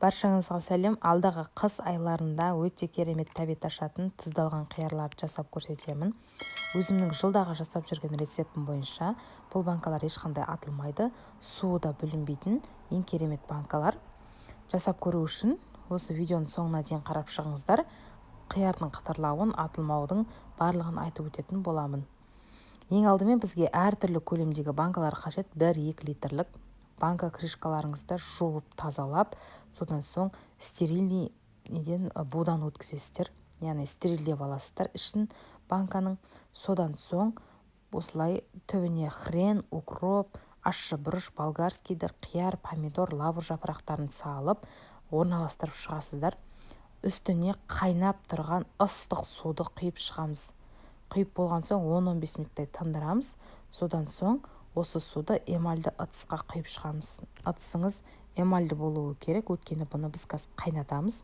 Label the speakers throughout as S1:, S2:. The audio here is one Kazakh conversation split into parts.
S1: Баршаңызға сәлем. Алдағы қыс айларында өте керемет тәбет ашатын тұздалған қиярларды жасап көрсетемін. Өзімнің жылдағы жасап жүрген рецептім бойынша бұл банкалар ешқандай атылмайды, суы да бүлінбейтін ең керемет банкалар. Жасап көру үшін осы видеоның соңына дейін қарап шығыңыздар. Қиярдың қытырлауын, атылмаудың барлығын айтып өтетін боламын. Ең алдымен бізге әртүрлі көлемдегі банкалар қажет. 1-2 литрлік банка крышкаларыңызды жуып тазалап, содан соң стерильный неден будан өткізесіздер, яғни стерильдеп аласыздар ішін банканың. Содан соң осылай түбіне хрен, укроп, ащы бұрыш, болгарскийді, қияр, помидор, лавр жапырақтарын салып орналастырып шығасыздар. Үстіне қайнап тұрған ыстық суды құйып шығамыз. Құйып болған соң 10-15 минуттай тындырамыз. Содан соң осы суды эмальді ыдысқа құйып шығамыз. Ыдысыңыз эмальді болуы керек, өйткені бұны біз қазір қайнатамыз.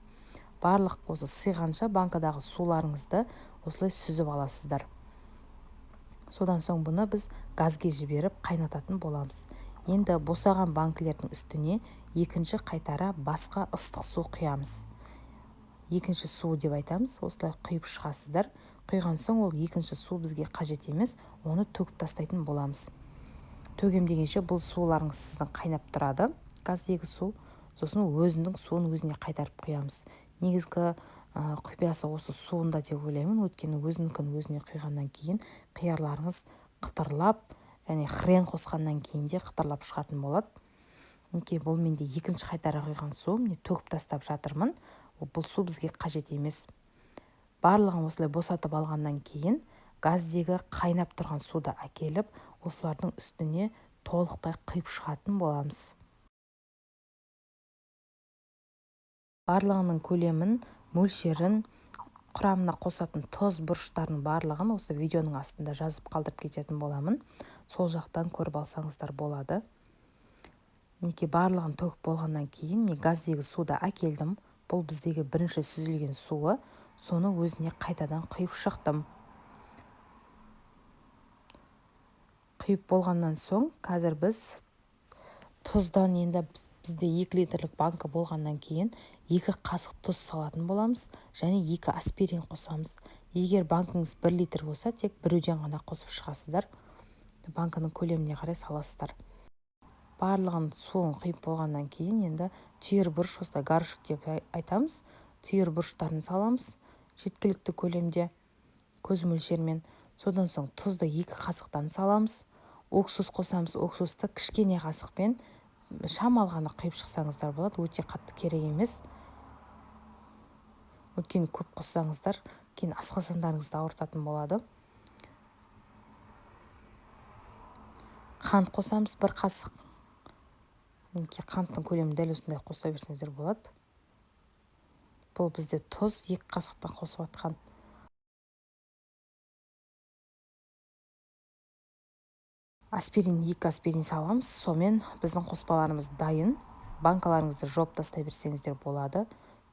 S1: Барлық осы сыйғанша банкадағы суларыңызды осылай сүзіп аласыздар. Содан соң бұны біз газге жіберіп қайнататын боламыз. Енді босаған банкілердің үстіне екінші қайтара басқа ыстық су құямыз. Екінші су деп айтамыз, осылай құйып шығасыздар. Құйған соң ол екінші су бізге қажет емес, оны төгіп тастайтын боламыз. Төгем дегенше бұл суларыңыз сіздің қайнап тұрады, газдегі су. Сосын өзінің суын өзіне қайтарып құямыз. Негізгі құпиясы осы суында деп ойлаймын, өйткені өзінікін өзіне құйғаннан кейін қиярларыңыз қытырлап, және хрен қосқаннан кейін де қытырлап шығатын болады. Мінекей, бұл менде екінші қайтара құйған су, міне төгіп тастап жатырмын. Бұл су бізге қажет емес. Барлығын осылай босатып алғаннан кейін газдегі қайнап тұрған суды әкеліп, осылардың үстіне толықтай құйып шығатын боламыз. Барлығының көлемін, мөлшерін, құрамына қосатын тұз, бұрыштардың барлығын осы видеоның астында жазып қалдырып кететін боламын. Сол жақтан көріп алсаңыздар болады. Мінекей, барлығын төгіп болғаннан кейін мен газдегі суды әкелдім. Бұл біздегі бірінші сүзілген суы. Соны өзіне қайтадан құйып шықтым. Құйып болғаннан соң қазір біз тұздан, енді бізде 2 литрлік банка болғаннан кейін 2 қасық тұз салатын боламыз және 2 аспирин қосамыз. Егер банкіңіз 1 литр болса, тек біреуден ғана қосып шығасыздар. Банканың көлеміне қарай саласыздар. Барлығын суын құйып болғаннан кейін енді түйір бұрыш, осылай горошек деп айтамыз, түйір бұрыштарын саламыз жеткілікті көлемде, көз мөлшермен. Содан соң тұзды 2 қасықтан саламыз. Уксус қосамыз. Уксусты кішкене қасықпен шамалы ғана құйып шықсаңыздар болады, өте қатты керек емес. Өйткені көп қоссаңыздар кейін асқазандарыңызды ауыртатын болады. Қант қосамыз 1 қасық. Мінекей, қанттың көлемін дәл осындай қоса берсеңіздер болады. Бұл бізде тұз 2 қасықтан қосып атқан. Аспирин, 2 аспирин саламыз. Сонымен біздің қоспаларымыз дайын. Банкаларыңызды жауып тастай берсеңіздер болады.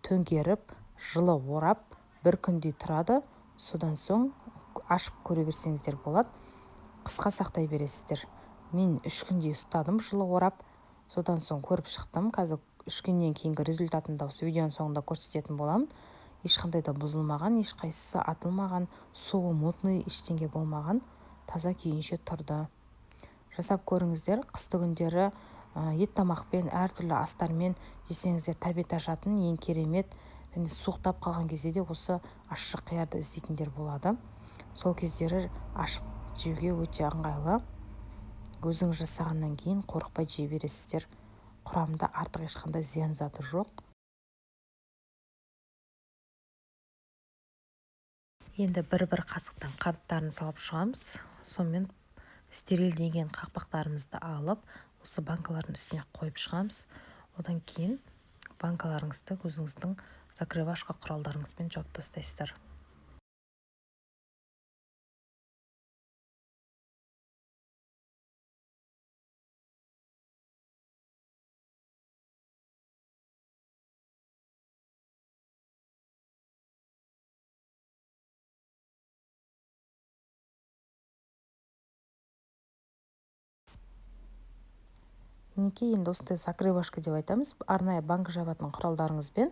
S1: Төңкеріп, жылы орап, бір күндей тұрады. Содан соң ашып көре берсеңіздер болады. Қысқа сақтай бересіздер. Мен 3 күндей ұстадым жылы орап. Содан соң көріп шықтым. Қазір 3 күннен кейінгі результатын да осы видеоның соңында көрсететін боламын. Ешқандай да бұзылмаған, ешқайсысы атылмаған, суы мутный, ештеңе болмаған, таза күйінше тұрды. Жасап көріңіздер. Қысты күндері, ет тамақпен, әртүрлі астармен жесеңіздер тәбет ашатын ең керемет, және суықтап қалған кезде де осы ащы қиярды іздейтіндер болады. Сол кездері ашып жеуге өте ыңғайлы. Өзіңіз жасағаннан кейін қорықпай жей бересіздер. Құрамында артық ешқандай зиян заты жоқ. Енді бір-бір қасықтан қанттарын салып шығамыз. Сонымен стерилденген қақпақтарымызды алып, осы банкалардың үстіне қойып шығамыз. Одан кейін банкаларыңызды өзіңіздің закрывашка құралдарыңызбен жауып тастайсыздар. Мінекей, енді осындай закрывашка деп айтамыз, арнайы банка жабатын құралдарыңызбен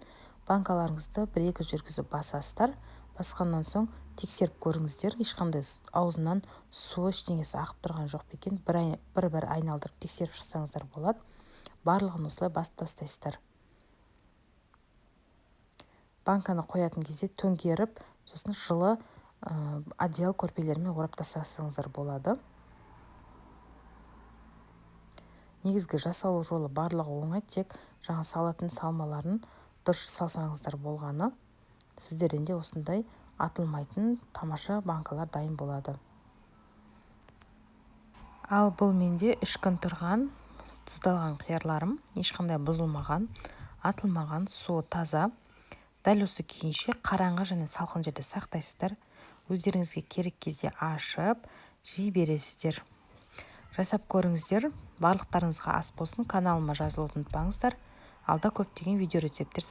S1: банкаларыңызды бір-екі жүргізіп басасыздар. Басқаннан соң тексеріп көріңіздер, ешқандай аузынан суы, ештеңесі ағып тұрған жоқ па екен. Бір-бір айналдырып тексеріп шықсаңыздар болады. Барлығын осылай басып тастайсыздар. Банканы қоятын кезде төңкеріп, сосын жылы одеяло, көрпелермен орап тастасаңыздар болады. Негізгі жасалу жолы барлығы оңай, тек жаңа салатын салмаларын дұрыс салсаңыздар болғаны. Сіздерден де осындай атылмайтын тамаша банкалар дайын болады. Ал бұл менде 3 күн тұрған тұздалған қиярларым, ешқандай бұзылмаған, атылмаған, суы таза. Дәл осы күйінше қараңғы және салқын жерде сақтайсыздар. Өздеріңізге керек кезде ашып жей бересіздер. Жасап көріңіздер. Барлықтарыңызға ас болсын. Каналыма жазылуды ұмытпаңыздар. Алда көптеген видео рецепттер.